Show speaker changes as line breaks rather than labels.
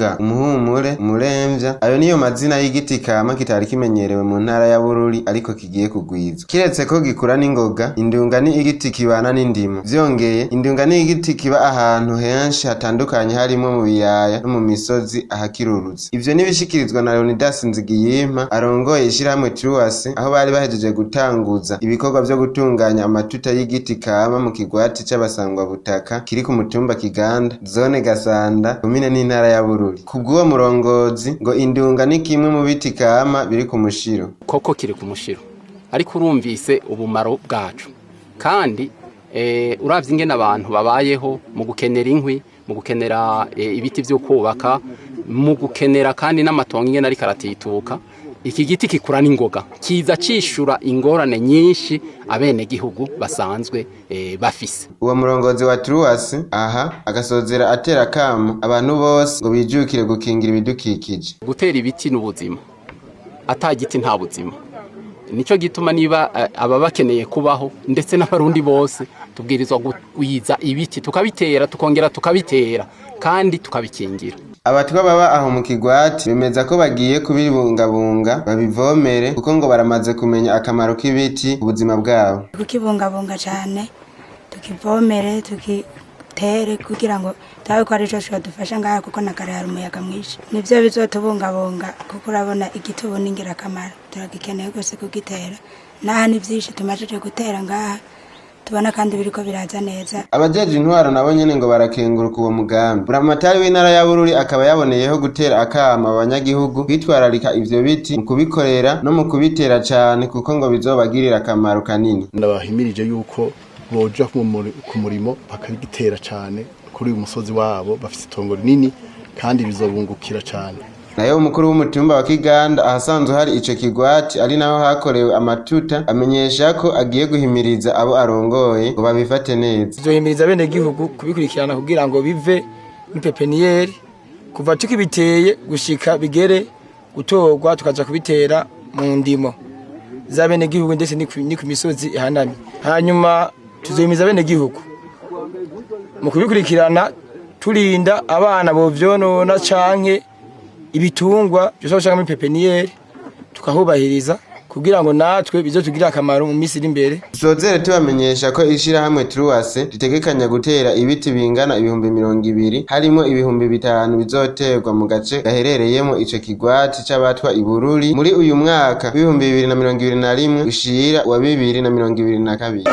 Indunga, umuhumure, umuremvya, ayo niyo mazina y'igiti kama kitari kimenyerewe mu ntara ya Bururi ariko kigiye kugwizwa. Kiretse ko gikura n'ingoga, indunga ni igiti kibana n'indimo. Vyongeye, indunga ni igiti kiba ahantu henshi hatandukanye harimwo mu biyaya no mu misozi ahakirurutse. Ivyo nibishikirizwa na Leonidas Nzigiyimpa arongoye ishirahamwe Truas, aho bari bahejeje gutanguza ibikorwa vyo gutunganya amatuta y'igiti kama mu kigwati c'abasangwabutaka kiri ku mutumba Kiganda, zone Gasanda, komine n'intara ya Bururi. Kubw'uwo murongozi ngo indunga ni kimwe mu biti kama biri ku mushiro.
Koko kiri ku mushiro, ariko urumvise ubumaro bwacu kandi uravye ingene abantu babayeho mu gukenera inkwi, mu gukenera ibiti vyo kubaka, mu gukenera kandi n'amatongo ingene ariko aratituka. Iki giti kikura n'ingoga, kiza cishura ingorane nyinshi abenegihugu basanzwe bafise.
Uwo murongozi wa Truas aha agasozera atera akamo abantu bose ngo bijukire gukingira ibidukikije.
Gutera ibiti n'ubuzima, ata giti nta buzima. Nico gituma niba aba bakeneye kubaho ndetse n'abarundi bose tubwirizwa kugwiza ibiti, tukabitera, tukongera tukabitera kandi tukabikingira.
Abatwa baba aho mu kigwati bemeza ko bagiye kubibungabunga babivomere, kuko ngo baramaze kumenya akamaro k'ibiti ku buzima bwabo.
Kukibungabunga cyane, tukivomere, tukitere kugira ngo turabe ko arico codufasha ngaha, kuko na kare hari umuyaga mwinshi. Nivyo bizotubungabunga, kuko urabona igiti ubu ni ingirakamaro, turagikeneye rwose kugitera. Naha ni vyinshi tumajije gutera ngaha tubona kandi biriko biraza neza.
Abajeje intwaro nabo nyene ngo barakenguruka uwo mugambi. Buramatari w'intara ya Bururi akaba yaboneyeho gutera akamo abanyagihugu kwitwararika ivyo biti mu kubikorera no mu kubitera cane, kuko ngo bizobagirira akamaro kanini.
Ndabahimirije yuko boja ku murimo bakabigitera cane kuri uyu musozi wabo, bafise itongo rinini kandi bizobungukira cane.
Nayo umukuru w'umutumba wa Kiganda ahasanzwe hari ico kigwati ari naho hakorewe amatuta amenyesha ko agiye guhimiriza abo arongoye ngo babifate neza.
Tuzohimiriza bene gihugu kubikurikirana kugira ngo bive muri pepiniyeri kuva tukibiteye gushika bigere gutorwa, tukaja kubitera mu ndimo za bene gihugu ndetse ni ku misozi ihanamye. Hanyuma tuzohimiriza bene gihugu mu kubikurikirana, turinda abana bovyonona canke ibitungwa byose bashaka muri pepiniyeri, tukahubahiriza kugira ngo natwe bizotugirire akamaro mu minsi iri imbere.
Sozere tubamenyesha ko ishirahamwe Truas ritegekanya gutera ibiti bingana 20,000, harimo 5,000 bizoterwa mu gace gaherereyemo ico kigwati c'abatwa i Bururi muri uyu mwaka w'2021 ushira wa 2022.